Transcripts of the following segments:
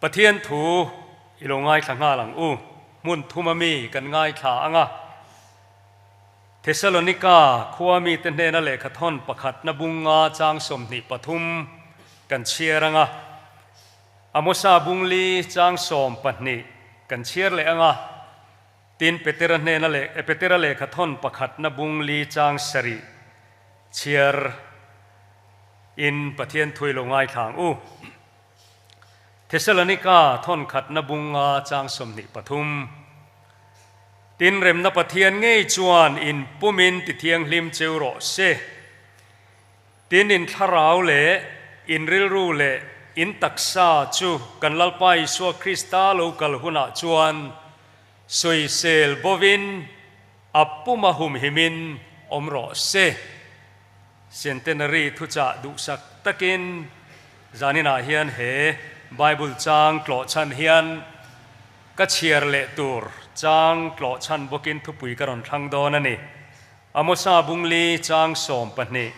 Pathian thu i lo ngaithla nghal ang u. Hmun thuma mi kan ngaithla ang a. Thesalonika khua mite hnena lehkhathawn pakhatna bunga chang 23 kan chhiar ang a. Amosa bungli chang 12 kan chhiar leh ang a. Tin Petera hnena leh Petera lehkhathawn pakhatna bungli chang 7 chhiar in Pathian thu i lo ngaithla ang u. Thesalonika thawn khatna bunga chang 23. Tin remna Pathian ngei chuan in pumin ti thianghlim cheu rawh se. Tin in thlarau leh in rilru leh in taksa chu kan Lalpa Isua Krista lo kal hunah chuan sawisel bovin a puma humhimin awm rawh se. Centenary thuchah duhsak takin zaninah hian he Bible chang tlawh chhan hian ka chhiar leh tur chang tlawh chhan bawkin thupui ka rawn thlang dawn a ni. Amosa bungli chang 12.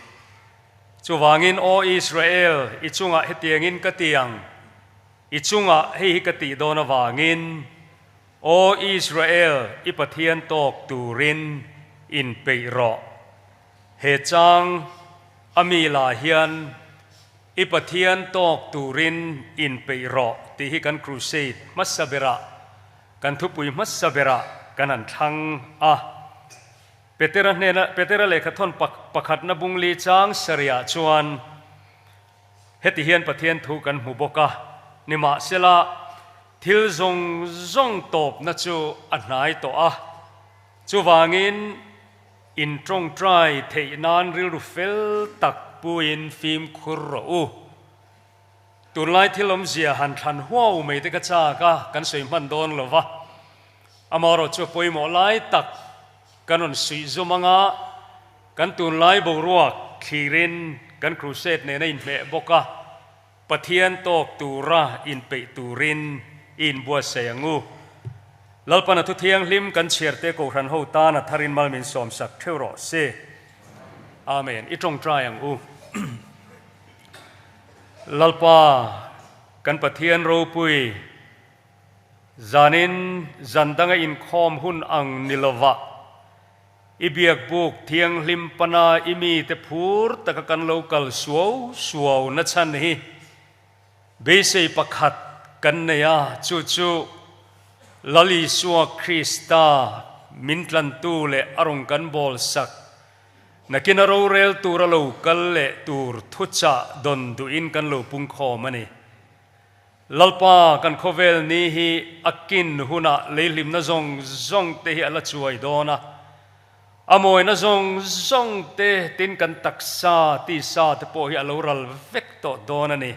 Chuvangin Aw Israel, i chungah hetiangin ka ti ang, i chungah hei hi ka tih dawn avangin, Aw Israel, i Pathian tawk turin inpeih rawh. He chang a mi lah hian i Pathian tawk turin inpeih rawh tih hi kan crusade hmasa berah, kan thupui hmasa berah kan han thlang a. Petera hnena Petera lehkhathawn pakhatna bungli chang 7ah chuan heti hian Pathian thu kan hmu bawk a, nimahsela thil zawng zawng tawpna chu a hnai tawh a, chuvangin In tawngtai theih nan rilru fel tak puin fimkhur rawh u. Tunlai thil awmzia han thlan huau mai te ka chak a, kan sawi hman dawn lo va. Amaherawh chu a pawimawh lai tak kan rawn suih zum anga kan tunlai boruak thlirin kan crusade nena inhmeh bawk a, Pathian tawk tura inpeih turin i inbuatsaih ang u. Lalpan a thu thianghlim kan chhiarte Kohhran ho tan a tharin mal min sawmsak theuh rawh se. Amen. I tawngtai ang u. Lalpa kan Pathian ropui zanin zan danga inkhawm hun ang ni lovah I biakbuk thianghlim pana i mite phur taka kan lo kal suau suau na chhan hi beisei pakhat kan nei a, chu chu Lal Isua Krista min tlantu leh a rawn kan bawl sak nakin a rorel tura lo kal leh tur thuchah dawn duhin kan lo pungkhawm a ni. Lalpa kan khawvel ni hi a kin hunah leihlimna zawng zawng te hi a la chuai dawn a, a mawina zawng zawng te tin kan taksa tisa te pawh hi a lo ral vek tawh dawn a ni.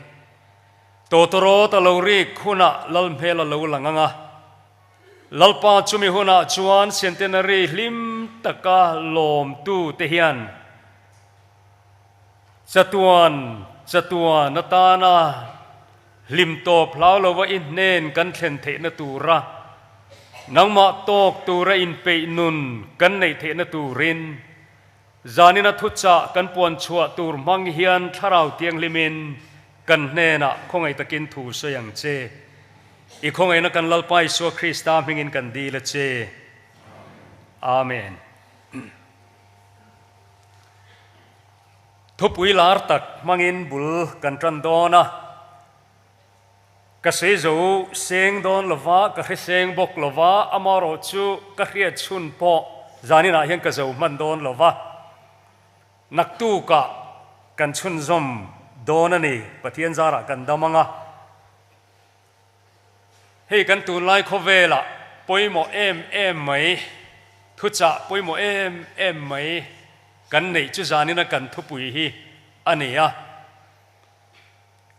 Tawtawrawt a lo rik hunah Lal hmel a lo lang ang a, Lalpa chumi hunah chuan centenary hlim taka lawmtu te hian Chatuan, chatuan atana hlim tawp hlau lova i hnen kan thlen theihna tura nangmah tawk tura inpeih nun kan neih theihna turin zanina thuchah kan puan chhuah tur hmang hian thlarau thianghlimin kan hnenah khawngaih takin thu sawi ang che. I khawngaihna kan Lalpa Isua Krista hmingin kan dil a che. Amen. Thupui lar tak hmangin bul kan tan dawn a, ka sei zo seng dawn lova, ka hre seng bawk lova, amaherawh chu ka hriat chhun pawh zaninah hian ka zo hman dawn lova, naktukah kan chhunzawm dawn a ni, Pathian zarah kan dam ang a. Hei kan tunlai khawvelah pawimawh em em mai, thuchah pawimawh em em mai kan neih chu zanina kan thupui hi a ni a.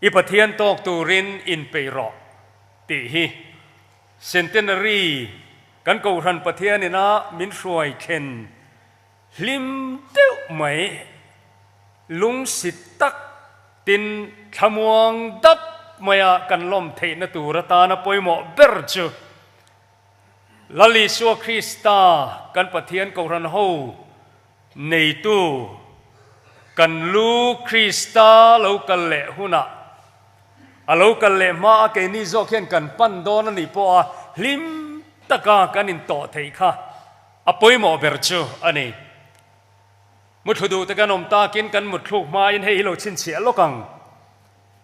I Pathian tawk turin inpeih rawh tih hi Centenary kan Kohhran Pathian ina min hruai thlen hlim deuh mai, lungsi tak tin thlamuang dap maia kan lawm theihna tur atana pawimawh ber chu Lal Isua Krista kan Pathian Kohhran ho neitu kan lu Krista lo kal leh hunah. A lo kal leh hma a keini zawk hian kan pan dawn a nih pawh a hlim taka kan intawh theih kha a pawimawh ber chu a ni. Muthlu duh te kan awm takin kan mutthluk hmain hei hi lo chhinchhiah lawk ang.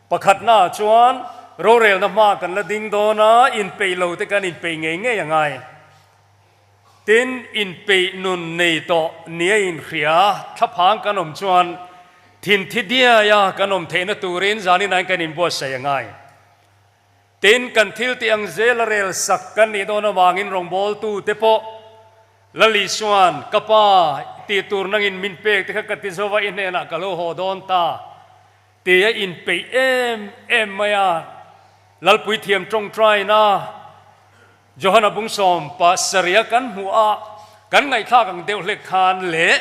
Pakhatna ah chuan rorelna hma kan la ding dawn a, inpeih lo te kan inpeih ngei ngei a ngai. Tin, inpeih nun nei tawh nia inhria thlaphang kan awm chuan thinthi diaia kan awm theihna turin zanin kan inbuatsaih a ngai. Tin, kan thil tih ang zela rel sak kan nih dawn avangin rawngbawltute pawh Lal Isua'n, Ka Pa, tih tur nangin min pek te kha ka ti zo va, i hnenah ka lo haw dawn ta, ti a inpeih em em mai a. Lalpui thiam tawngtaina Johana bungsawm pa saria kan hmuh a, kan ngaihthlak ang deuh hlek khan leh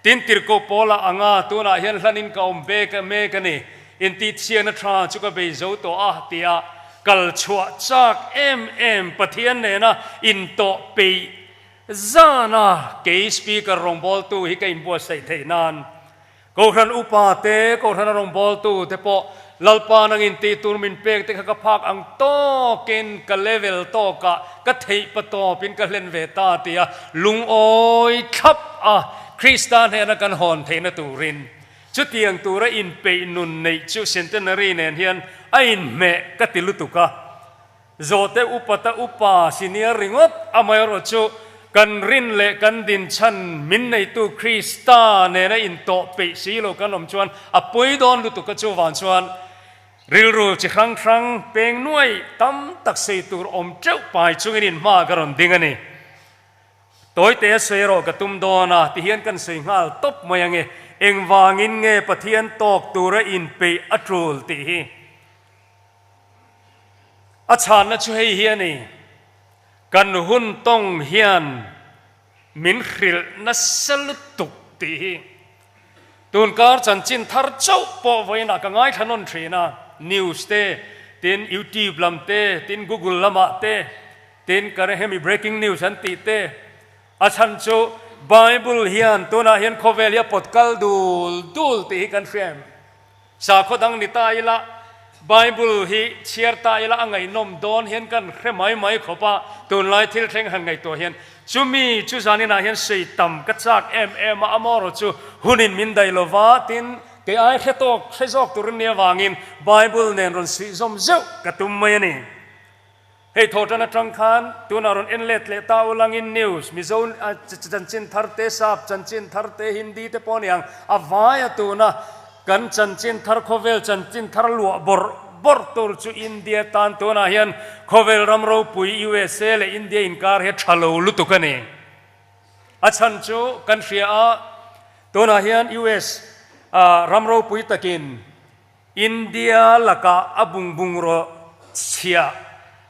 tin tirhkoh pawla anga tunah hian hlanin ka awm bek mek a ni, intihchhiana tha chu ka bei zo tawh a tia kal chhuah chak em em Pathian nena intawh peih zana kei Speaker rawngbawltu hi ka inbuatsaih theih nan Kohhran upa te, Kohhrana rawngbawltu te pawh Lalpa nangin tih tur min pek te kha ka phak ang tawkin ka level tawkah ka theih pa tawpin ka hlen ve ta tia lungawi thlap a Krista hnena kan hawn theihna turin chutiang tura inpeih nun neih chu Centenary nen hian a inhmeh ka ti lutuk a. Zawhte upata upa senior ringawt amaherawh chu kan rin leh kan din chhan min neitu Krista nena intawh peih si lo kan awm chuan a pawi dawn lutuk a chuvang chuan rilru chi hrang hrang peng nuai tam tak sei tur awm teuh pai chungin inhma ka rawn ding a ni. Tawite a sawi erawh ka tum dawn a tihian kan sawi nghal tawp mai ange engvangin nge Pathian tawk tura inpeih a tul tih hi. A chhanna chu hei hi a ni, Kan hun tawng hian min hrilh nasa lutuk tih hi. Tunkar chanchin thar chauh pawh vawiinah ka ngaithla nawn thin a, news te, tin YouTube lam te, tin Google lamah te, tin ka hemi breaking news an tih te, a chhan chu Bible hian tunah hian khawvel hi a pawt kal dul dul tih hi kan hria em? Sakhaw dang ni ta ila, Bible hi chhiar ta ila a ngaihnawm dawn hian kan hre mai mai khawp a, tunlai thil thleng han ngaihtuah hian chumi chu zaninah hian sei tam ka chak em em a, amaherawh chu hunin min daih lo va, tin kei ai hre tawk hre zawk tur nia vangin Bible nen rawn suih zawm zeuh ka tum mai a ni. Hei thawhtan atang khan tunah rawn en let leh ta ulangin news, Mizo chanchin thar te, Sap chanchin thar te, Hindi te pawh a ni ang, a vaia tuna kan chanchin thar khawvel chanchin thar luah bawrh bawrh tur chu India tan tunah hian khawvel ram ropui USA leh India inkar hi a tha lo lutuk a ni. A chhan chu kan hria a, tunah hian US ram ropui takin India lakah a bungbungraw chhiah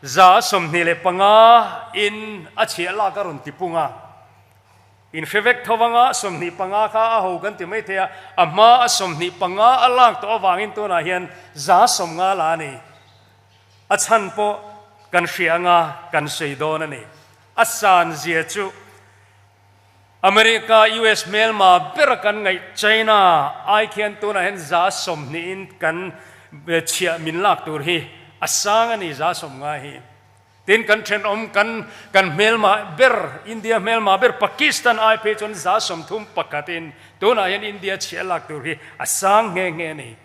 25 in a chhiah lak a rawn ti pung a. In hre vek tho anga 25 kha a ho kan ti mai thei a, a hma a 25 a lak tawh avangin tunah hian 90 la a ni. A chhan pawh kan hria anga kan sawi dawn a ni. A san zia chu America, US hmelma ber a kan ngaih China ai khian tunah hian 20 in kan chhiah min lak tur hi a sang a ni 90 hi. Tin kan thenawm kan kan hmelma ber India hmelma ber Pakistan ai phei chuan 31 in tunah hian India chhiah lak tur hi a sang nghe nghe a ni.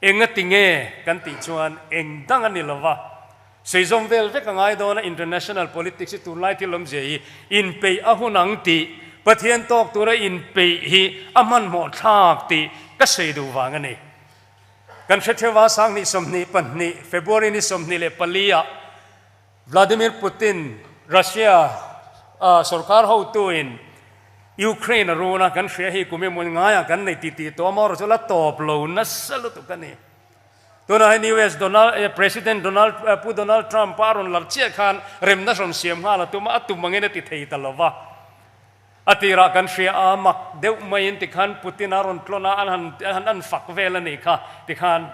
Enga ti nge kan tih chuan eng dang a ni lo va, seizawm vel vek a ngai dawn a, international politics hi tunlai thil awmzia hi inpeih a hun ang tih, Pathian tawk tura inpeih hi a hmanhmawh thlak tih ka sawi duh vang a ni. Kan hre theuh a, 2022 February ni 24 ah Vladimir Putin, Russia sorkar hotuin Ukraine a run a, kan hria hi kum emaw ngaiah kan nei ti tih tawh a, amaherawhchu la tawp lo nasa lutuk a ni. Tunah hian US Donald President Donald Pu Donald Trump a rawn lar chiah khan remna hrawn siam nghal a tum a, a tum angin a ti thei ta lo va. A tirah kan hria a, mak deuh maiin tikhan Putin a rawn tlawn a, an han an han fak vel a nih kha tikhan.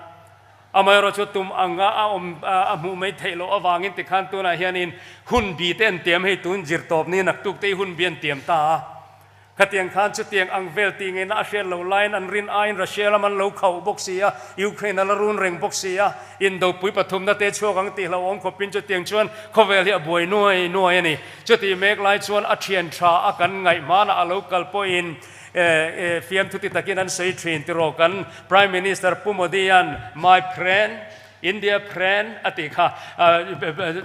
Amaherawhchu tum anga a awm a hmuh mai theih loh avangin tikhan tunah hianin hun bi te an tiam hei tun zir tawp ni naktuk te hi hun bi an tiam ta a. Khatiang khan chutiang ang vel tih ngeina a hriat loh laiin an rin aiin Russia lam an lo khauh bawk si a, Ukraine a la run reng bawk si a, indopui pathumna te chhuak ang tih hlauhawm khawpin chutiang chuan khawvel hi a buai nuai nuai a ni. Chutih mek lai chuan a thian tha a kan ngaih hmanah a lo kal pawhin fiamthu ti takin an sawi thin tiraw kan Prime Minister Pu Modi-a'n My friend, India friend a tih kha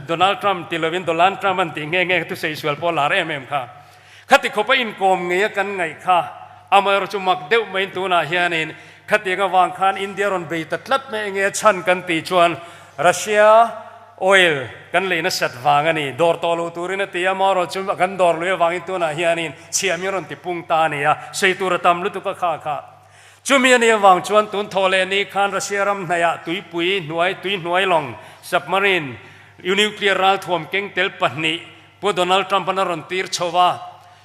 Donald Trump ti lovin Doland Trump an tih nghe nghe thusawi sual pawh a lar em em kha. Khati khawpa inkawm ngei a kan ngaih kha amaherawh chu mak deuh maiin tunah hianin khatiang avang khan India rawn bei ta tlat mai enge a chhan kan tih chuan Russia oil kan lei nasat vang a ni. Dawr tawh lo turin a ti a, amaherawh chu kan dawr lui avangin tunah hianin chhiah min rawn ti pung ta a ni a, sawi tur a tam lutuk a kha kha. Chumi a nih avang chuan tun thaw leh ni khan Russia ram hnaihah tuipui hnuai tui hnuai lawng, submarine, nuclear ralthuam keng tel pahnih Pu Donald Trump-an a rawn tir chho a,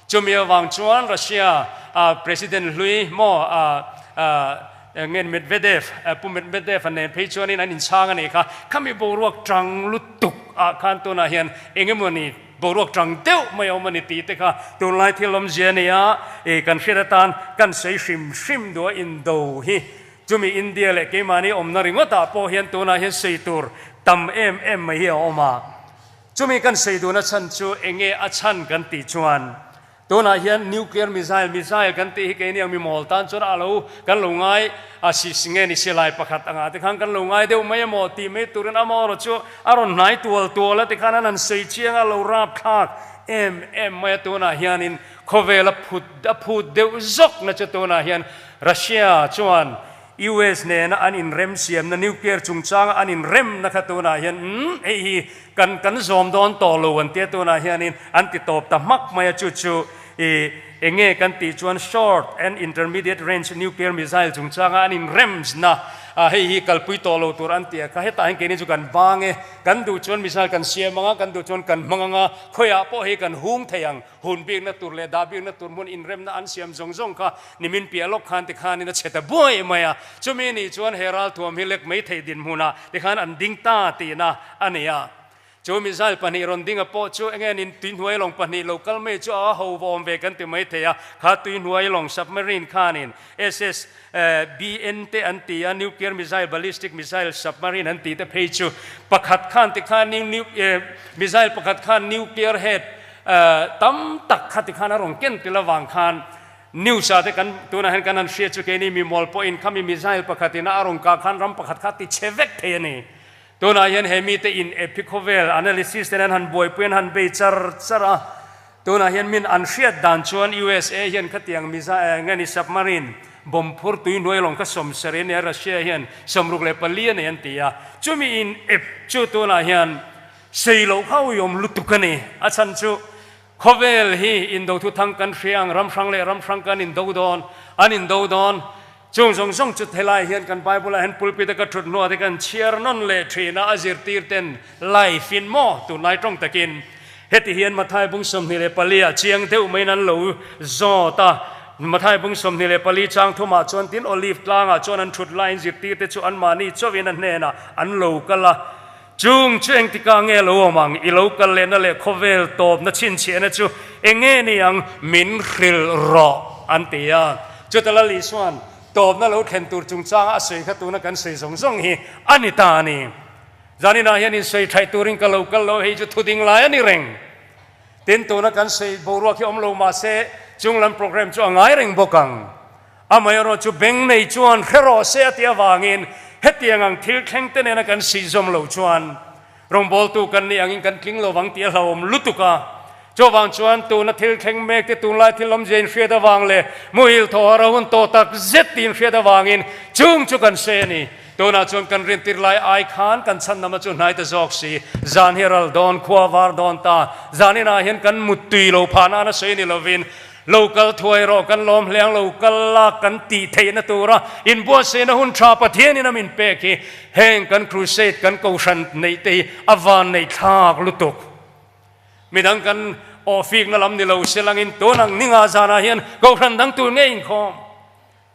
chumi avang chuan Russia President hlui maw nge Medvedev, Pu Medvedev-a nen phei chuanin an inchhang a nih kha. Khami boruak tang lutuk ah khan tunah hian eng emaw ni boruak tang deuh mai a awm a ni tih te kha tunlai thil awmzia a ni a, kan hriat atan kan sawi hrim hrim duh a indo hi. Chumi India leh keimahni awmna ringawtah pawh hian tunah hian sawi tur tam em em mai hi a awm a. Chumi kan sawi duhna chhan chu enge a chhan kan tih chuan tunah hian nuclear missile, missile kan tih hi keini ang mi mawl tan chuan a lo kan lo ngai a si si nge ni silai pakhat angah te khan kan lo ngai deuh mai emaw tih mai turin amaherawh chu a rawn hnai tual tual a tikhan an han sawi chiang a lo rapthlak em em mai a tunah hianin khawvel a phut a phut deuh zawk na chu tunah hian Russia chuan US nena an inrem siamna nuclear chungchanga an inremna kha tunah hian umm hei hi kan kan zawm dawn tawh lo an tia tunah hianin an ti tawp ta hmak mai a chu chu ih enge kan tih chuan short and intermediate range nuclear missile chungchanga an inremna ah hei hi kalpui tawh lo tur an ti a kha hetah hian keini chu kan bang e kan duh chuan missile kan siam anga kan duh chuan kan hmang anga khawiah pawh hei kan hung thei ang Hun bikna tur leh dah bikna tur hmun inremna an siam zawng zawng kha nimin piah lawk khan tikhanin a chhe ta buai mai a. Chumi nih chuan he ralthuam hi lek mai theih dinhmunah tikhan an ding ta tihna a ni a. Chu missile pahnih rawn dinga pawh chu enge nin tuihnuai lawng pahnih lo kal mai chu a ho va awm ve kan ti mai thei a. Kha tuihnuai lawng submarine khanin SS BN te an ti a, nuclear missile, ballistic missile, submarine an tih te phei chu pakhat khan tikhan missile pakhat khan nuclear head Tam tak kha tikhan a rawn ken tel avang khan news ah te kan tunah hian kan han hriat chu keini mi mawl pawhin khami missile pakhat ina a rawn kah khan ram pakhat kha ti chhe vek thei a ni. Tunah hian he mite in epi khawvel analysis ten an han buaipui an han bei char char a, tunah hian min an hriat dan chuan USA hian khatiang missile nge ni submarine bomb phur tui hnuai lawng kha sawmsarih a nia Russia hian 64 a nei an ti a, chumi in ep chu tunah hian Sei loh kha uiawm lutuk a ni. A chhan chu khawvel hi indo thuthang kan hria ang, ram hrang leh ram hrang kan indo dawn, an indo dawn. Chung zawng zawng chu helai hian kan Bible ah hian pulpit a ka thut hnuah te kan chhiar nawn leh thin a, a zirtir ten life in maw tunlai tawng takin heti hian Mathai bung 24 ah chiang deuh maiin an lo zawt a. Mathai bung 24 chang thumah chuan tin Olive tlangah chuan an thut laiin zirtir te chu anmahni chauhin a hnenah an lo kal a. Chung chu engtikah nge lo awm ang? I lo kal lehna leh khawvel tawpna chhinchhiahna chu eng nge ni ang? Min hrilh rawh, an ti a. Chuta Lal Isua'n tawpna lo thlen tur chungchanga a sawi kha tuna kan sawi zawng zawng hi a ni ta a ni. Zaninah hian insawi thaih turin ka lo kal lo, hei chu thu ding lai a ni reng. Tin, tuna kan sawi boruak hi awm lo mah se, chung lam programme chu a ngai reng bawk ang. Amaherawh chu beng nei chuan hre rawh se a tih avangin hetiang ang thil thleng te nena kan sihzawm loh chuan rawngbawltu kan nih angin kan tling lovang tih a hlauhawm lutuk a. Chuvang chuan tuna thil thleng mek te tunlai thil awmzia inhriat avang leh muhil thaw har a hun tawh tak zet tih inhriat avangin chung chu kan hre a ni. Tunah chuan kan rintir lai ai khan kan chhan nama chu hnai ta zawk si. Zan hi ral dawn, khua var dawn ta. Zaninah hian kan muttui lo phah nana sawi ni lovin Lo kal thuai rawh, kan lawm hliang lo kal lak kan tih theihna tura inbuatsaihna hun tha Pathianin a min pek hi heng kan crusade kan kohhran neih te hi a van neih thlak lutuk. Midang kan awhfikna lam ni lo se langin tun ang ninga zanah hian kohhran dang tur nge inkhawm?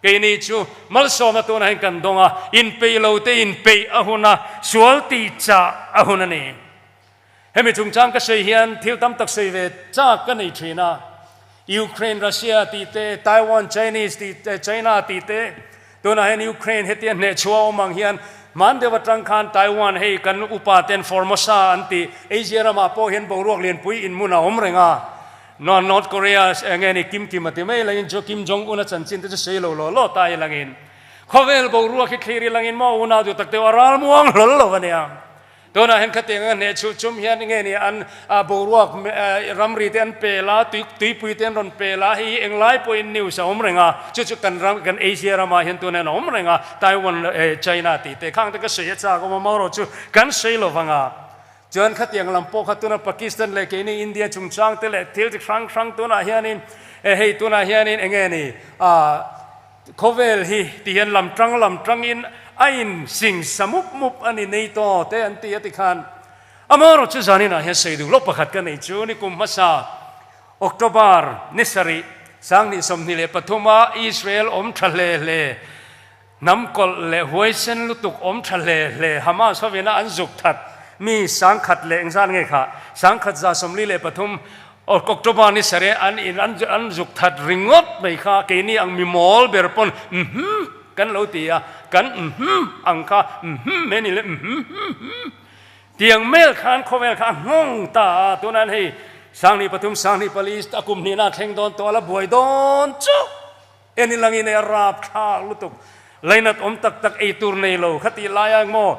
Keini chu malsawmna tunah hian kan dawng a, inpeih lo te inpeih a hun a, sual tih chah a hun a ni. Hemi chungchang ka sawi hian thil tam tak sawi ve chak ka nei thin a. Ukraine Russia tih te, Taiwan Chinese tih te, China tih te, tunah hian Ukraine hetia hneh chhuah awm ang hian hman deuh atang khan Taiwan hei kan upa ten Formosa an tih Asia ramah pawh hian boruak lianpui inhmun a awm reng a. North Korea enge ni Kim Kim a ti mai langin Kim Jong Un a chanchin te chu sawi lo law law ta i langin khawvel boruak hi thlir i langin maw unau duh tak deuh a ral muang hlawl lo a nia. Tunah hian khatiang a hneh chhuh chum hian nge ni an boruak ramri te an pel a, tuipui te an rawn pel a, hei hi englai pawhin news a awm reng a, chu chu kan ram kan Asia ramah hian tunah hian a awm reng a, Taiwan China tih te khang te ka sawi a chak awm a, marawh chu kan sawi lo vang a. Chuan khatiang lam pawh kha tuna Pakistan leh keini India chungchang te leh thil chi hrang hrang tunah hianin hei tunah hianin enge ni khawvel hi ti hian lam tang lam tangin a in sing sa mup mup a ni nei taw te an ti a ti khan amaherawh chu zaninah hian sawi duh loh pakhat ka nei chu ni kum hmasa October ni sarih 2023 a Israel awm tha hle hle Hnam kawlh leh huaisen lutuk awm tha hle hle Hamas hovina an zuk that mi 10,000 leh engzat nge kha 1143 October ni sarih an in an zuk that ringawt mai kha keini ang mi mawl ber pawn mhm kan lo ti a kan mhm ang kha mhm mai ni le mhm mhm tiang mel khan khawvel kha a nghawng ta a tunah hei 23 24 a kum hnihna a thleng dawn tawh a la buai dawn chauh. En i langin e a rap thlak lutuk. Lainat awm tak tak ei tur nei lo kha tih lai ang maw?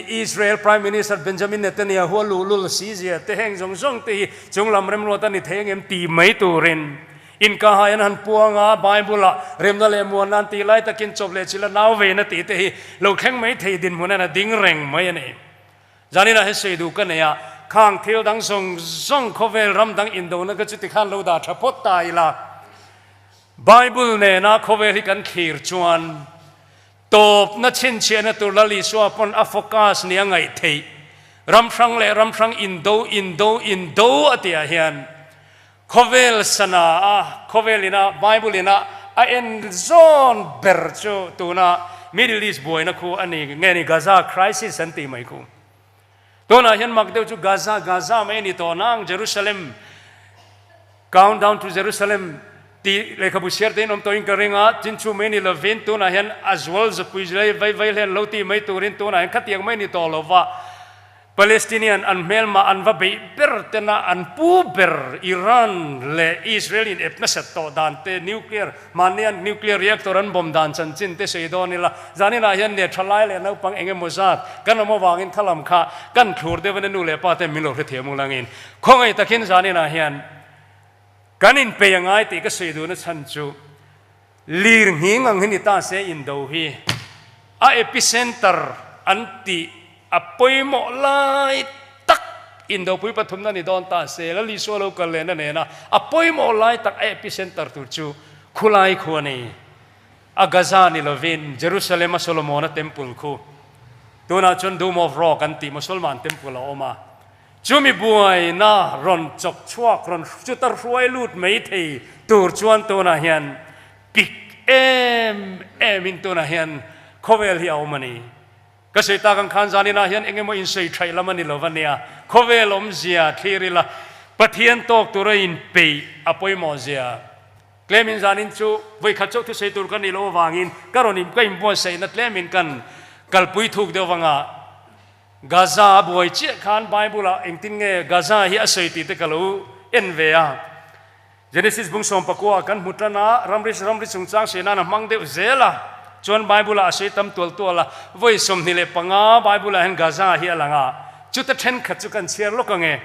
Israel Prime Minister Benjamin Netanyahu a luhlul si zia te heng zawng zawng te hi chung lam remruat a ni thei angem ti mai turin inkahai an han puang a, Bible ah remna leh muanna an tih lai takin chawp leh chilh a nau veina tih te hi lo thleng mai thei dinhmun hian a ding reng mai a ni. Zanina he sawi duh ka nei a, khang thil dang zawng zawng khawvel ram dang indona ka chuti khan lo dah tha phawt ta ila. Bible nena khawvel hi kan thlir chuan tawpna chhinchhiahna tur Lal Isua pawn a focus nia ngaih theih ram hrang leh ram hrang indo indo indo a tihah hian khawvel sana a khawvel ina Bible ina a en zawn ber chu tuna Middle East buaina khu a ni nge ni Gaza crisis an tih mai khu. Tunah hian mak deuh chu Gaza Gaza mai a ni tawh nang Jerusalem Countdown to Jerusalem tih lehkhabu chhiar te in awm tawhin ka ring a, chin chu mai ni lovin tunah hian a zual zapui zai vai vai hlen lo tih mai turin tunah hian khatiang mai ni tawh lova Palestinian an hmelmah an va beih ber tena an pu ber Iran leh Israel in ep nasat tawh dan te nuclear mahnian nuclear reactor an bomb dan chanchin te sawi dawn ila zaninah hian nia thalai leh naupang eng emaw zat kan awm avangin thalam kha kan thlur deuh a nu leh pa ten min lo hrethiam ulangin Khawngaih takin zaninah hian kan inpei a ngai tih ka sawi duhna chhan chu lir nghing ang hi ni ta se indo hi a epicenter an tih a pawimawh lai tak indopui pathumna ni dawn ta se Lal Isua lo kal lehna nena a pawimawh lai tak a epicenter tur chu khulai khu a ni. A Gaza ni lovin Jerusalem a Solomona temple khu tunah chuan Dome of Rock an tih Mosolman temple a awm a. Chumi buaina rawn chawk chhuak rawn chuta hruai lut mai thei tur chuan tunah hian pik em em in tunah hian khawvel hi a awm a ni. Ka sawi tak ang khan zaninah hian eng emaw insawi thaih lam a ni lo va nia. Khawvel awmzia thlir ila Pathian tawk tura inpeih a pawimawh zia. Tlemin zanin chu vawikhat chauh thusawi tur ka nih loh avangin ka rawn ka inbuatsaihna tlemin kan kalpui thuk deuh vanga Gaza a buai chiah khan Bible ah engtin nge Gaza hi a sawi tih te ka lo en ve a. Genesis bung 19 ah kan hmu tan a, ramri ramri chungchang sawi nan a hmang deuh zel a. Chuan Bible ah a sawi tam tual tual a, vawi 25 Bible ah hian Gaza hi a lang a. Chuta thenkhat chu kan chhiar lawk ang e.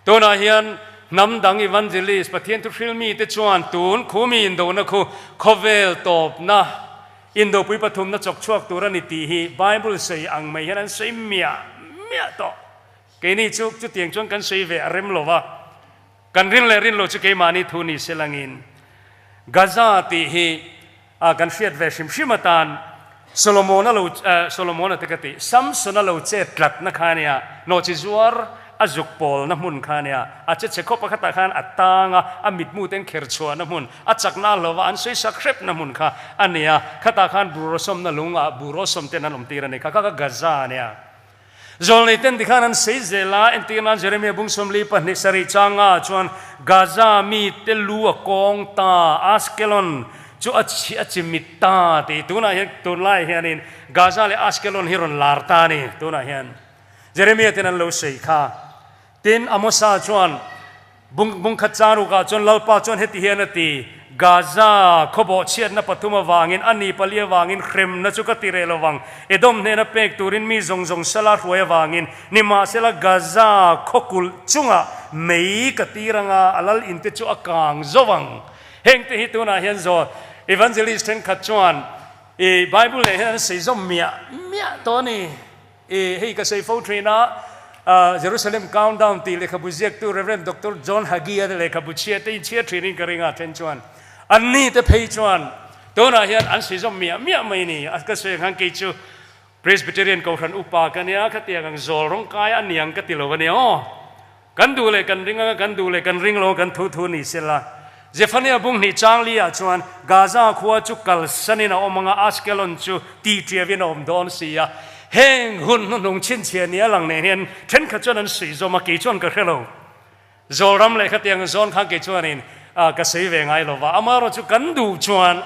Tunah hian hnam dang evangelist Pathian thuhril mite chuan tun khumi indona khu khawvel tawpna Indopui pathumna chawk chhuak tur a ni tih hi Bible sawi ang mai hian an sawi miah miah tawh. Keini chu chutiang chuan kan sawi ve a rem lo va, kan rin leh rin lo chu keimahni thu ni se langin Gaza tih hi kan hriat ve hrim hrim atan Solomona lo Solomona te ka tih Samsona lo chet tlatna kha ania nawhchi zuar A zuk pawlna hmun kha ania, a che chhe khawp pakhatah khan a tang a, a mitmu ten kher chhuahna hmun, a chakna hlauva an sawi sak hrepna hmun kha a nia. Khatah khan burawsawmna lungah burawsawm ten an awm tir a ni kha, kha kha Gaza ania. Zawlnei ten tikhan an sei zel a, entir nan Jeremia bung 42 sarih changa chuan Gaza mite lu a kawng ta, Ashkelon chu a chhi a chimit ta tih tunah hian tunlai hianin Gaza leh Ashkelon hi rawn lar ta a ni tunah hian Jeremia ten an lo sei kha. Tin, Amosa chuan Bung bung khat chang rukah chuan Lalpa chuan heti hian a ti, Gaza khawbawh chhiatna pathum avangin, a ni pali avangin hremna chu ka ti reh lo vang. Edom hnena pek turin mi zawng zawng sala hruai avangin, nimahsela Gaza khawkulh chungah mei ka tir anga a lal inte chu a kang zo vang. Hengte hi tunah hian zaw Evangelist thenkhat chuan i Bible leh hian an sawi zawm miah miah tawh a ni. I hei ka sawi fo thin a, Jerusalem Countdown tih lehkhabu ziaktu Rev. Doctor John Hagee-a te lehkhabu chhiat te inchhiat thinin ka ring a, then chuan anni te phei chuan tunah hian an sawi zawm miah miah mai ni. A ka sawi ang khan kei chu Presbyterian Kohhran upa ka nia, khatiang ang zawl rawng kai a niang ka ti lo a nia aw. Kan duh leh kan ring anga kan duh leh kan ring lo kan thu thu ni sela. Zephaniah bung hnih chang li ah chuan Gaza khua chu kalsanin a awm anga Ashkelon chu tih tiavin a awm dawn si a. Heng hun hnuhnung chhinchhiah ni a lang nen hian thenkhat chuan an suih zawm a, kei chuan ka hre lo. Zawlram leh khatiang zawn khan kei chuanin ka sawi ve ngai lo va. Amaherawhchu kan duh chuan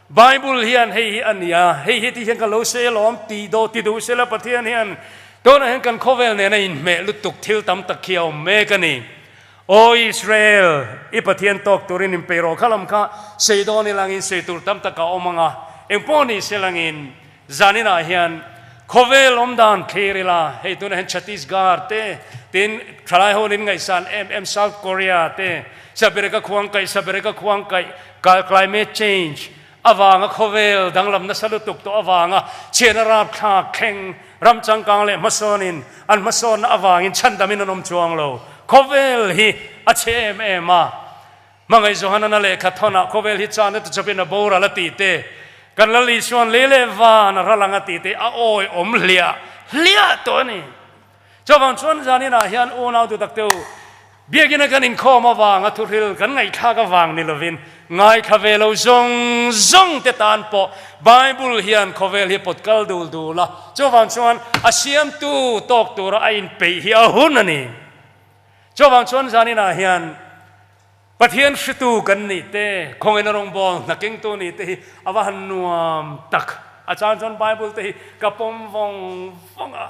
Bible hian hei hi a ni a, hei hi ti hian ka lo sawi alawm tih dawh ti duh sela Pathian hian tunah hian kan khawvel nena inhmeh lutuk thil tam tak khi a awm mek a ni. Aw Israel, i Pathian tawk turin inpeih rawh kha lam kha sawi dawn ilangin sawi tur tam tak a awm ang a, engpawh ni selangin zaninah hian khawvel awm dan thlir ila, hei tunah hian Chhattisgarh te, tin thalai ho in ngaihsan em em South Korea te, Sabereka khuangkaih, Sabereka khuangkaih, Climate change avanga khawvel danglam nasa lutuk tawh avanga chhiatna rapthlak thleng ram changkang leh hmasawnin an hmasawnna avangin chhandamin an awm chuang lo. Khawvel hi a chhe em em a, Hmangaih Johanana lehkha thawnah khawvel hi chana ti chawpin a boral a tih te, kan Lal Isuan lei leh van a ral ang a tih te a awi awm hliah hliah tawh a ni. Chuvang chuan zaninah hian unau duh tak te u, Biakina kan inkhawm avanga thuhril kan ngaihthlak avang ni lovin ngaithla ve lo zawng zawng te tan pawh Bible hian khawvel hi pawt kal dul dul a, chuvang chuan a siamtu tawk tura a inpeih hi a hun a ni. Chuvang chuan zaninah hian Pathian hritu kan nih te, khawngin a rawngbâwl hna kengtu nih te hi a va han nuam tak. A chang chuan Bible te hi ka pawm vawng vawng a.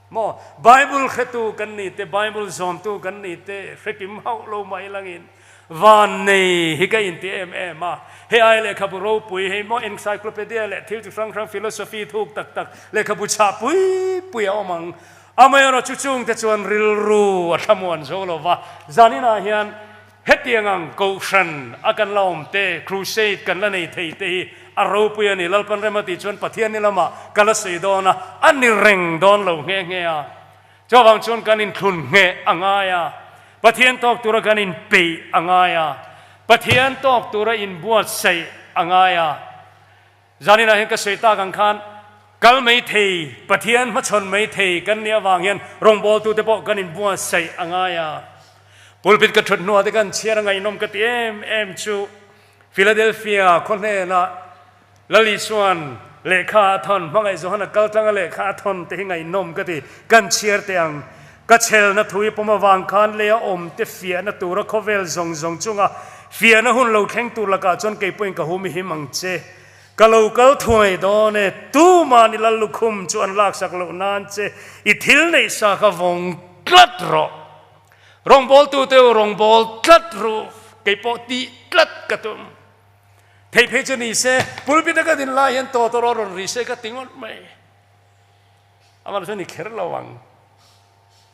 Maw? Bible hretu kan nih te, Bible zawmtu kan nih te hrekim hauh lo mai langin van nei hi ka inti em em a. Hei ai lehkhabu ropui hei maw encyclopedia leh thil chi hrang hrang philosophy thuk tak tak lehkhabu chhah pui pui a awm ang. Amaherawhchu chungte chuan rilru a thlamuan zo lo va, zaninah hian Hetiang ang Kohhran a kan la awm te, Crusade kan la nei thei te hi a ropui a ni. Lalpan rem a tih chuan Pathian ni lamah ka la sawi dawn a, a ni reng dawn lo nghe nghe a. Chuvang chuan kan inthlun ngheh a ngai a, Pathian tawk tura kan inpeih a ngai a, Pathian tawk tura inbuatsaih a ngai a. Zaninah hian ka sawi tak ang khan kal mai thei, Pathian hmachhawn mai thei kan nih avang hian rawngbawltute pawh kan inbuatsaih a ngai a. Pulpit ka thut hnuah te kan chhiar a ngaihnawm ka ti em em chu Philadelphia khaw hnenah Lal Isuan lehkha a thawn, hmangaih Johana kal tlanga lehkha a thawn te hi ngaihnawm ka ti. Kan chhiar teh ang. Ka chhelna thu i pawm avang khan lei a awm te fiahna tura khawvel zawng zawng chunga fiahna hun lo thleng tur lakah chuan kei pawhin ka hum i him ang che. Ka lo kal thuai dawn e, tumah ni lal lukhum chu an laksak loh nan che i thil neih sa kha vawng tlat rawh. Rawngbawltu te u rawngbâwl tlat ru, kei pawh tih tlat ka tum. Thei phei chu ni se, pulpit a ka din lai hian tawtawrh a rawn ri se ka ti ngawt mai. Amah chu ni kher lo ang.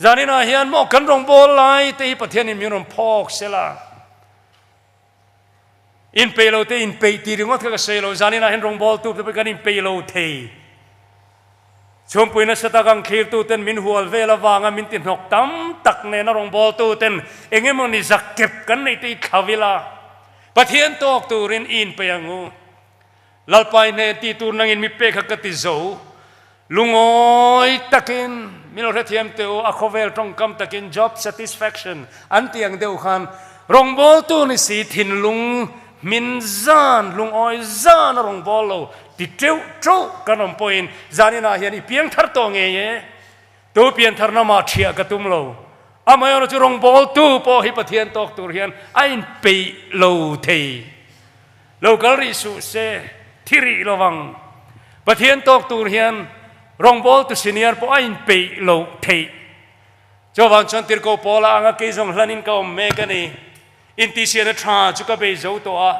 Zaninah hian maw kan rawngbâwl lai te hi Pathianin min rawn phâwk sela. Inpeih lo te inpeih tih ringawt kha ka sawi lo. Zaninah hian rawngbâwltu te pawh kan inpeih lo thei. Chhungpui nasa tak ang thlirtu ten min hual vel avanga min ti hnawk tam tak nena rawngbâwltu ten eng emaw ni zak kep kan neih te hi thlau ila Pathian tawk turin i inpeih ang u. Lalpa i hnen tih tur nangin mi pek kha ka ti zo. Lungawi takin min lo hrethiam teh u, a khawvel tawngkam takin job satisfaction an tih ang deuh khan rawngbawltu ni si thinlung hmin zan, lungawi zan a rawngbâwl lo ti teuh teuh kan awm pawhin zaninah hian i piang thar tawh ngei e. Tu piantharna mah ṭhiah ka tum lo. Amaherawhchu chu rawngbawltu pawh hi Pathian tawk tur hian a inpeih lo thei. Lo kal rih suh se, thi rih lo vang. Pathian tawk tur hian rawngbawltu senior pawh a inpeih lo theih. Chuvang chuan Tirhkoh Paula anga kei zawng hlanin ka awm mek a ni. Intihsiahna tha chu ka bei zo tawh a,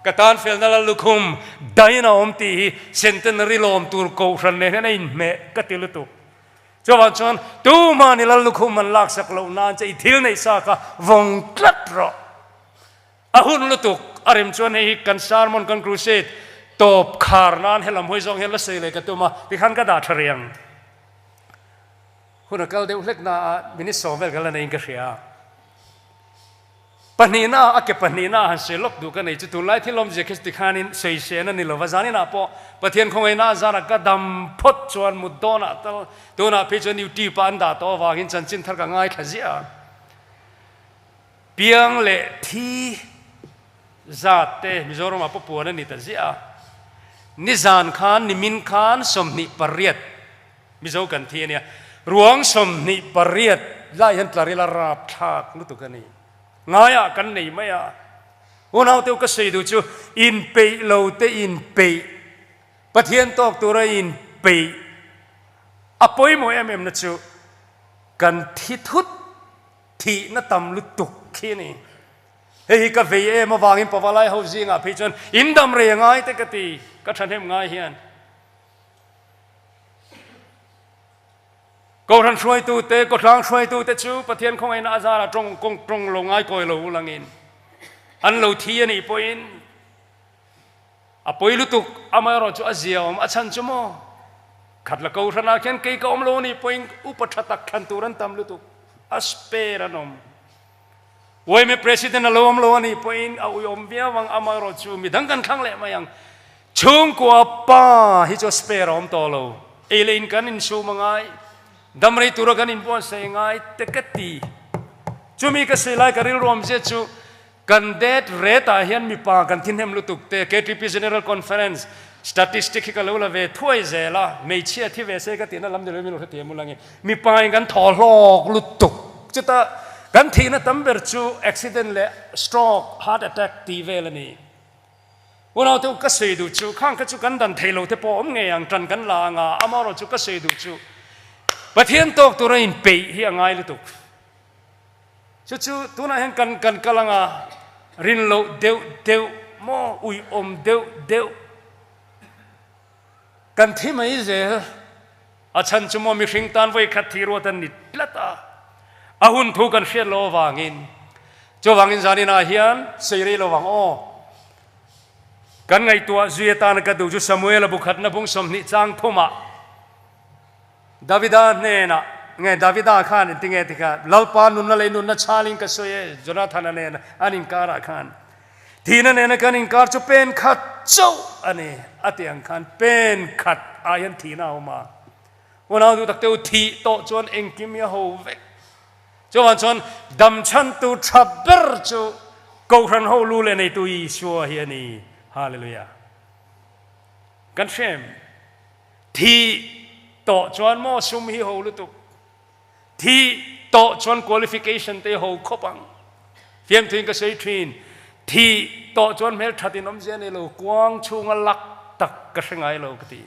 ka tan felna la lukhum dain a awm tih hi centenary lawm tur kohhran nen hian a inhmeh ka ti lutuk. Chuvang chuan tumah ni lal lukhum an laksak loh nan che i thil neih sa kha vawng tlat rawh. A hun lutuk a rem chuan hei hi kan sermon kan crusade tawp khar nan helam hawi zawng hian la sawi leh ka tum a, tikhan ka dah tha riang. Hun a kal deuh hlek na a minute sawm vel kan la neiin ka hria. Pahnihna a ke pahnihna a han sawi lawk duh ka nei chu tunlai thil awmzia khi chuti khanin sawi sen a ni lova zaninah pawh Pathian khawngaihna a zarah ka dam phawt chuan mut dawnah tal tunah phei chuan YouTube ah an dah tawh avangin chanchin thar ka ngaithla ziah a. Piang leh thi zat te Mizoramah pawh puan a ni ta ziah a. Nizan khan nimin khan 28 Mizo kan thi a nia. Ruang 28 lai hian tlaril a rap thlak lutuk a ni. Ngaiah kan nei mai a. Unau teu ka sawi duh chu inpeih lo te inpeih, Pathian tawk tura inpeih a pawimawh em em na chu kan thi thut thihna tam lutuk khi a ni. Hei hi ka vei em avangin pavalai ho zingah phei chuan in dam rei a ngai te ka ti, ka thahnem ngai hian. Kohhran hruaitute, kawtlang hruaitute chu Pathian khawngaihna a zarah tawng kawng tawng lo ngai kawi lo ulangin an lo thi a nih pawhin a pawi lutuk amaherawh chu a zia awm a chhan chu maw khat la kohhranah khian kei ka awm lo a nih pawhin upa tha tak thlan tur an tam lutuk a spare an awm. Uaime President a lo awm lo a nih pawhin a uiawm viau ang, amaherawh chu midang kan thlang leh mai ang. Chhungkua pa hi chu spare a awm tawh lo. Ei leh in kan insum a ngai, dam rei tura kan inbuatsaih a ngai te ka ti. Chumi ka sawi lai ka rilru awmzia chu kan death rate ah hian mipa kan thinhnem lutuk te, KTP General Conference statistic hi ka lo la ve thuai zel a, hmeichhia thi ve se ka tihna lam ni lo in min lo hrethiam ul ange. Mipa in kan thaw hlawk lutuk. Chutah kan thihna tam ber chu accident leh stroke, heart attack tih vel a ni. Unaute ka sawi duh chu khang kha chu kan dan thei lo te pawh awm ngei ang, tan kan la anga, amaherawh chu ka sawi duh chu Pathian tawk tura inpeih hi a ngai lutuk. Chu chu tunah hian kan kan kal anga rin loh deuh deuh maw uiawm deuh deuh kan thi mai zel. A chhan chu maw mihring tan vawi khat thi ruat an ni tlat a, a hun thu kan hriat loh avangin. Chuvangin zaninah hian sei rei lo vang aw. Kan ngaihtuah zui atana ka duh chu Samuela bu khatna bung 20 chang thumah Davida hnenah nge Davida khan engti nge tikha Lalpa nunna leh nunna chhalin ka sawi e Jonathana nen an inkarah khan Thihna nena kan inkar chu pen khat chauh a ni a tih ang khan pen khat ah hian thihna a awm a. Unau duh tak te u thih tawh chuan engkim hi a ho vek. Chuvang chuan damchhantu tha ber chu Kohhran ho lu leh neitu Isua hi a ni. Hallelujah. Kan hrem thih tawh chuan maw sum hi ho lutuk. Thih tawh chuan qualification te ho khawp ang. Fiamthuin ka sawi thin, thih tawh chuan hmelthat in awmzia nei lo, kuang chhunga lak tak ka hre ngai lo ka ti.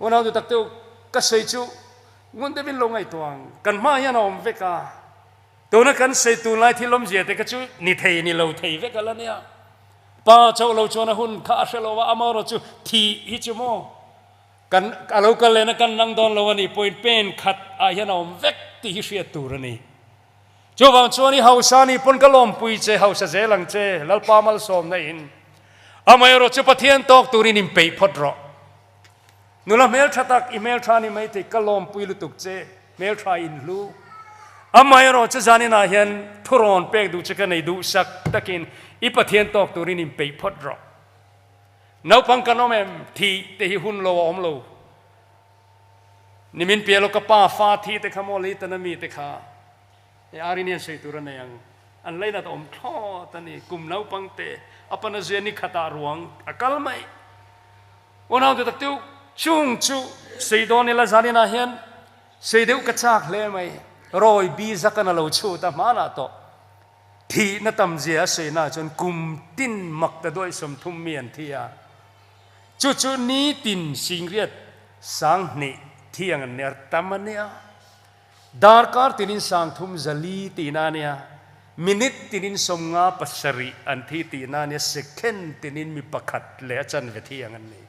Unau duh tak te u, ka sawi chu ngun deuhin lo ngaihtuah ang, kan hma hian a awm vek a, tuna kan sawi tunlai thil awmzia te kha chu ni thei ni lo thei vek a la nia. Pa chauh lo chuan a hun kha a hre lo a, amaherawh chu thih hi chu maw Kan a lo kal lehna kan nang dawn lo a nih pawhin pen khat ah hian a awm vek tih hi hriat tur a ni. Chuvang chuan i hausa nih pawn ka lawmpui che, hausa zel ang che, Lalpa malsawmna in. Amaherawh chu Pathian tawk turin inpeih phawt rawh. Nula hmeltha tak i hmeltha ni mai thei, ka lawmpui lutuk che, hmeltha in hlu. Amaherawh chu zaninah hian thurawn pek duh che ka nei duhsak takin i Pathian tawk turin inpeih phawt rawh. Naupang kan awm em? Thih te hi hun lo a awm lo. Nimin piah lo ka pa fa thi te kha maw leitan a mi te kha e Arini hian sawi tur a nei ang. An leinat a awm thlawt a ni. Kum naupang te a pana zuia ni khatah ruang a kal mai. Unau te tak teuh. Chung chu sei dawn ila zaninah hian sei deuh ka chak hle mai. Rawi bi zakan a lo chhut a, hmanah tawh thihna tam zia a sawihnah chuan kum tin mak ta duai 30 mi an thi a. Chu chu nitin singriat 2000 thiang an ner tam a nia. Darkar tinin 3000 zali tihna a nia. Minute tinin 57 an thi tihna a nia. Second tinin mi pakhat leh a chanve thiang an ni.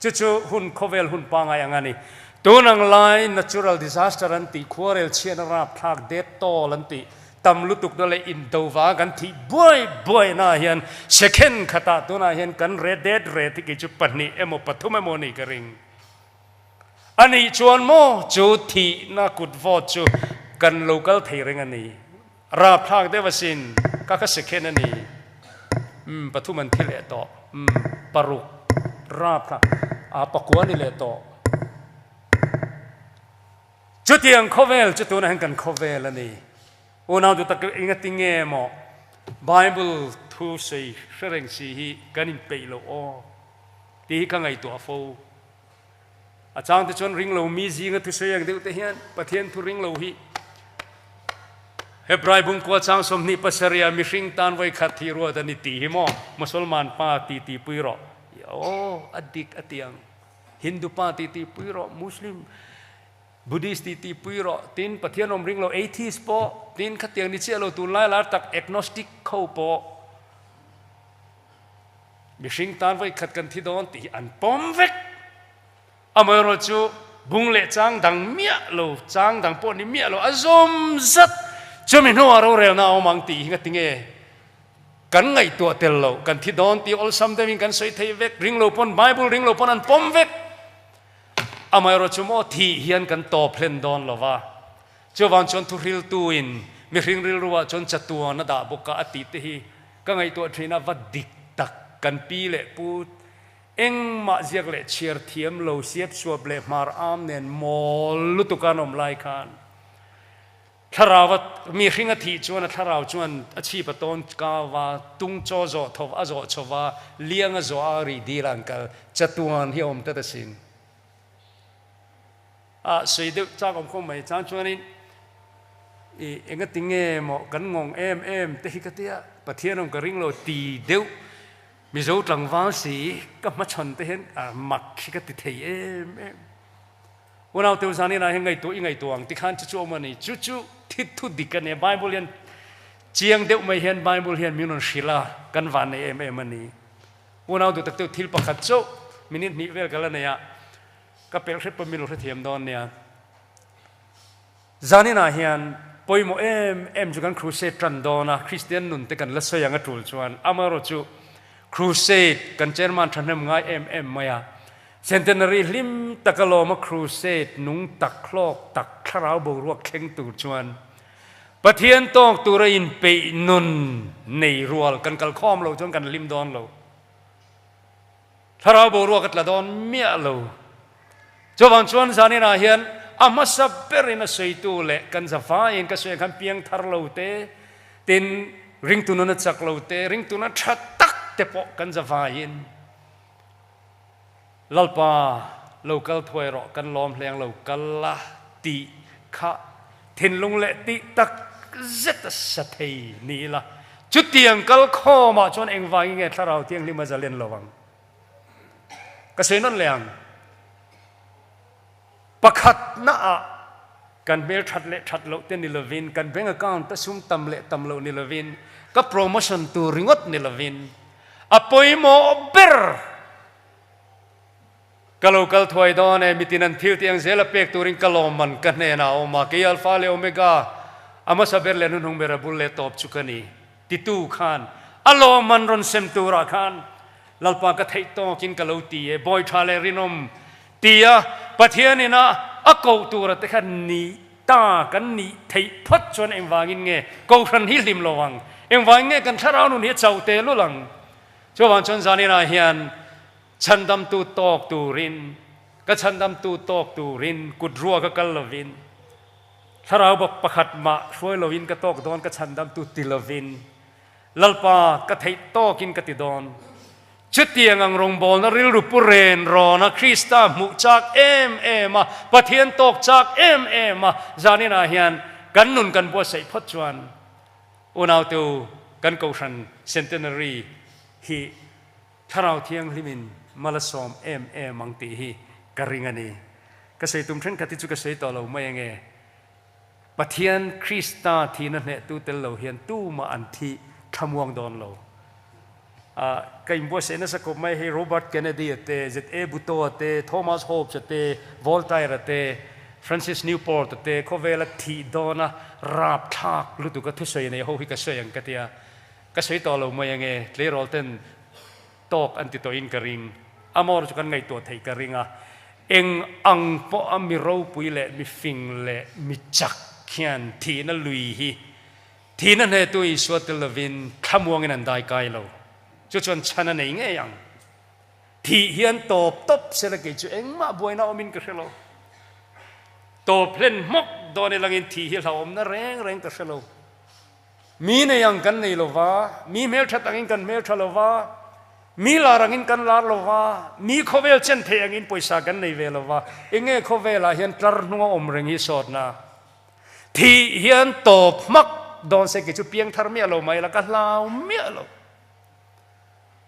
Chu chu hun khawvel hun pangai ang a ni. Tun ang lai natural disaster an tih, khuarel chhiatna rapthlak det tawl an tih tam lutuk na leh indo vanga kan thih buai buai na ah hian second khatah tunah hian kan re det re hi kei chu pahnih emaw pathum emaw nih ka ring. A nih chuan maw chu thihna kut vawt chu kan lo kal thei reng a ni. Rapthlak deuh asin, ka kha second a ni. Umm pathum an thi leh tawh. Umm paruk rapthlak a pakua ni leh tawh. Chutiang khawvel chu tunah hian kan khawvel a ni. Unau duh tak engati nge maw Bible thu sawi hre reng si hi kan inpeih loh aw tih hi ka ngaihtuah fo. A chang te chuan ring lo mi zinga thusawi ang deuh te hian Pathian thu ring lo hi Hebrai bungkua chang 27 ah mihring tan vawi khat thi ruat a ni tih hi maw Musalman pa ti ti pui rawh aw a dik a ti ang Hindu pa ti ti pui rawh Muslim Buddhist ti ti pui rawh tin Pathian awm ring lo atheist pawh tin khatiang ni chiah lo tunlai lar tak agnostic ho pawh Mihring tan vawi khat kan thi dawn tih hi an pawm vek. Amaherawh chu bung leh chang dang miah lo, chang dang pawh ni miah lo, a zawm zat chumi hnuah rorelna a awm ang tih hi ngati nge kan ngaihtuah tel lo, kan thi dawn tih awlsam deuhin kan sawi thei vek, ring lo pawn Bible ring lo pawn an pawm vek. Amaherawh chu maw thih hian kan tawp hlen dawn lo va, chuvang chuan thuhriltuin mihring rilruah chuan chatuan a dah bawk a a tih te hi Ka ngaihtuah thin a, va dik tak kan pi leh pu engmah ziak leh chhiar thiam lo siap suap leh hmar am nen mawl lutuk an awm lai khan thlarau a mi hring a thih chuan a thlarau chuan a chhip a tawn kau a, tung chaw zawh tho a zawh chho va, liang a zawh a rih dil a an kal chatuan hi a awm tlat asin. A sawi deuh chak awm khawm mai chang chuanin i enga ti nge maw kan ngawng em em te hi ka tia Pathian awm ka ring lo ti deuh Mizo tlangval si ka hmachhawn te hian a mak hi ka ti thei em em. Unau teu zan inah hian ngaihtuah i ngaihtuah ang tikhan chu chu awm a ni chu chu thi thu dik a ni a Bible hian chiang deuh mai hian Bible hian min rawn hrilh a kan van nei em em a ni. Unau duh tak deuh thil pakhat chauh minute hnih vel ka la nei a. Ka pelh hrep pawh min lo hrethiam dawn nia. Zaninah hian pawimawh em em chu kan crusade tan dawn a, Kristian nun te kan la sawi ang a tul chuan amaherawh chu crusade kan chairman thahnem ngai em em mai a, centenary hlim taka lawma crusade nung tak hlawk tak thlarau boruak thleng tur chuan Pathian tawk tura inpeih nun nei rual kan kalkhawm lo chuan kan hlim dawn lo. Thlarau boruak a tla dawn miah lo. Chuvang chuan zaninah hian a hmasa berin a sawitu leh kan zavaiin ka sawi ang khan piang thar lo te, tin ringtu nuna chak lo te, ringtu nuna tha tak te pawh kan zavaiin Lalpa lo kal thuai rawh kan lawm hleng lo kal la tih kha thinlung leh tih tak zet a sa thei ni ila. Chutiang kal khawmah chuan engvangin nge Thlarau Thianghlim a zalen lo ang? Ka sawi nawn leh ang. Pakhatnaah kan hmel that leh that loh te ni lovin, kan bank account a sum tam leh tam loh ni lovin, ka promotion tur ringawt ni lovin, a pawimawh ber Ka lo kal thuai dawn e, mitin an thil tih ang zela pek turin ka lawmman ka hnenah a awm a, kei Alpha leh Omega, a hmasa ber leh hnuhnung ber a bul leh tawp chu ka ni, titu khan a lawmman rawn sem turah khan Lalpa ka theih tawkin ka lo ti e, bawi tha leh rinawm tia Pathianin a a koh tura te khan ni ta kan nih theih phawt chuan engvangin nge Kohhran hi hlim lo ang, engvangin nge kan thlarau nun hi a chauh tehlul ang? Chuvang chuan zaninah hian Chhandamtu tawk turin, ka chhandamtu tawk turin kut rua ka kal lovin, thlarau bawk pakhat mah hruai loin ka tawk dawn ka chhandamtu ti lovin, Lalpa ka theih tawkin ka ti dawn. Chutiang ang rawngbawlna rilru pu ren rawna Krista hmuh chak em em a, Pathian tawk chak em em a, zaninah hian kan nun kan buatsaih phawt chuan unaute kan Kohhran Centenary hi Thlarau Thianghlimin mal a sawm em em ang tih hi ka ring a ni. Ka sawi tum thenkhat hi chu ka sawi tawh lo mai ange. Pathian Krista thihna hnehtu tel lo hian tumah an thi thlamuang dawn lo. Ka inbuatsaih nasa khawp mai hei Robert Kennedy-a te, ZA Bhutto-a te, Thomas Hobbes-a te, Voltaire-a te, Francis Newport-a te khawvela thih dawna rapthlak lutuka thusawi nei ho hi ka sawi ang ka tia. Ka sawi tawh lo mai ange, tleirawl ten tawk an ti tawhin ka ring. Amor chu kan ngaihtuah theih ka ring a, eng ang pawh a mi ropui leh mi fing leh mi chak hian thihna lui hi thihna hnetu Isua tel lovin thlamuangin an dai kai lo. Chu chuan chhan a nei ngei ang. Thih hian tawp tawp sela kei chu engmah buaina awmin ka hre lo. Tawp hlen hmawk dawn ilangin thih hi hlauhawmna reng reng ka hre lo. Mi nei ang kan nei lo va, mi hmelthat angin kan hmeltha lo va, mi lar angin kan lar lo va, mi khawvel chen theih angin pawisa kan nei ve lo va, enge khawvelah hian tlar hnunga awm reng hi sawtna thih hian tawp hmak dawn se kei chu piangthar miah lo mai la ka hlau miah lo.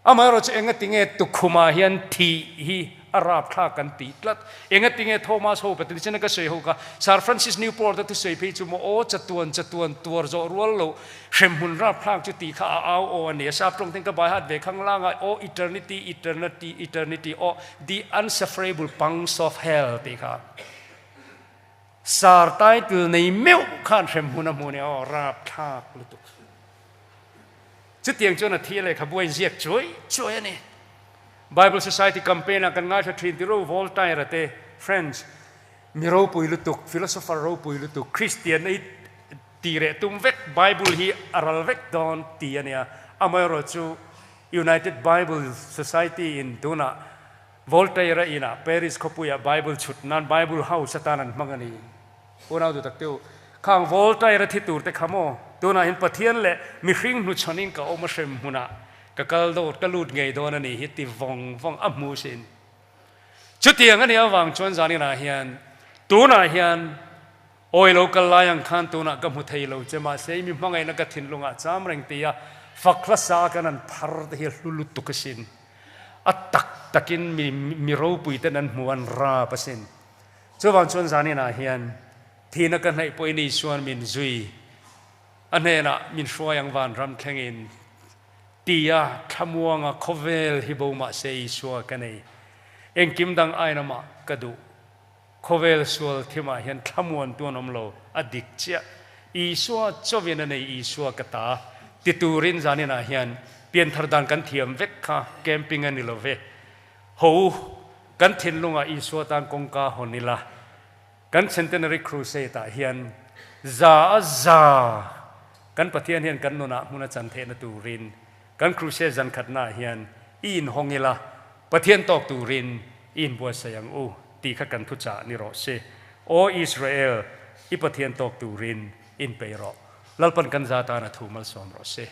Amaherawhchu engatinge tukhumah hian thih hi a rapthlak kan tih tlat? Engatinge Thomas Hope te nichina ka sawi ho kha Sir Francis Newport a thusawi phei chu maw aw chatuan chatuan tuar zawh rual loh hremhmun rapthlak chu tih kha a au aw a ni a sap tawng ten ka bai hat ve khang langa aw eternity eternity eternity aw the unsufferable pangs of hell tih kha Sir title nei meuh khan hremhmun a hmu nia aw rapthlak lutuk. Chutiang chuan a thi lehkhabu a inziak chuai chuai a ni. Bible Society campaign-ah kan ngaithla thin ti ro Voltaire-a te, French mi ropui lutuk, philosopher ropui lutuk, Kristian ei ti reh tum vek, Bible hi a ral vek dawn ti a nia. Amaherawhchu United Bible Society-in tunah Voltaire-a inah Paris khawpuiah Bible chhut nan Bible House atan an hmang a ni. Unau duh tak teu, khang Voltaire-a thi tur te kha maw? Tunah hian Pathian leh mihring hnuchhawnin ka awm a hrem hmunah ka kal dawt, ka lut ngei dawn a ni hi ti vawng vawng a hmu sin. Chutiang a nih avang chuan zaninah hian tunah hian awi lo kal lai ang khan tunah ka hmu thei lo che mahse i mi hmangaihna ka thinlungah cham reng tia fak hlasa kan an phar te hi a hlu lutuk asin. A tak takin mi mi ropui ten an hmu an rap asin. Chuvang chuan zaninah hian thihna ka hnaih pawhin Isuan min zui, a hnenah min hruai ang vanram thlengin tia thlamuanga khawvel hi bo mah se Isua ka nei. Engkim dang aina mah ka duh. Khawvel sual thimah hian thlamuan tuan awm lo, a dik chiah. Isua chawin a nei Isua ka ta ti turin zaninah hian pianthar dan kan thiam vek kha camping a ni lo ve. Ho kan thinlungah Isua tan kawngka hawn ila, kan Centenary Crusade ah hian za a za kan Pathian hian kan nunah hmun a chan theihna turin kan Crusade zan khatnaah hian i inhawng ila, Pathian tawk turin i inbuatsaih ang u tih kha kan thuchah ni rawh se. Aw Israel, i Pathian tawk turin inpeih rawh. Lalpan kan za tan a thu malsawm rawh se.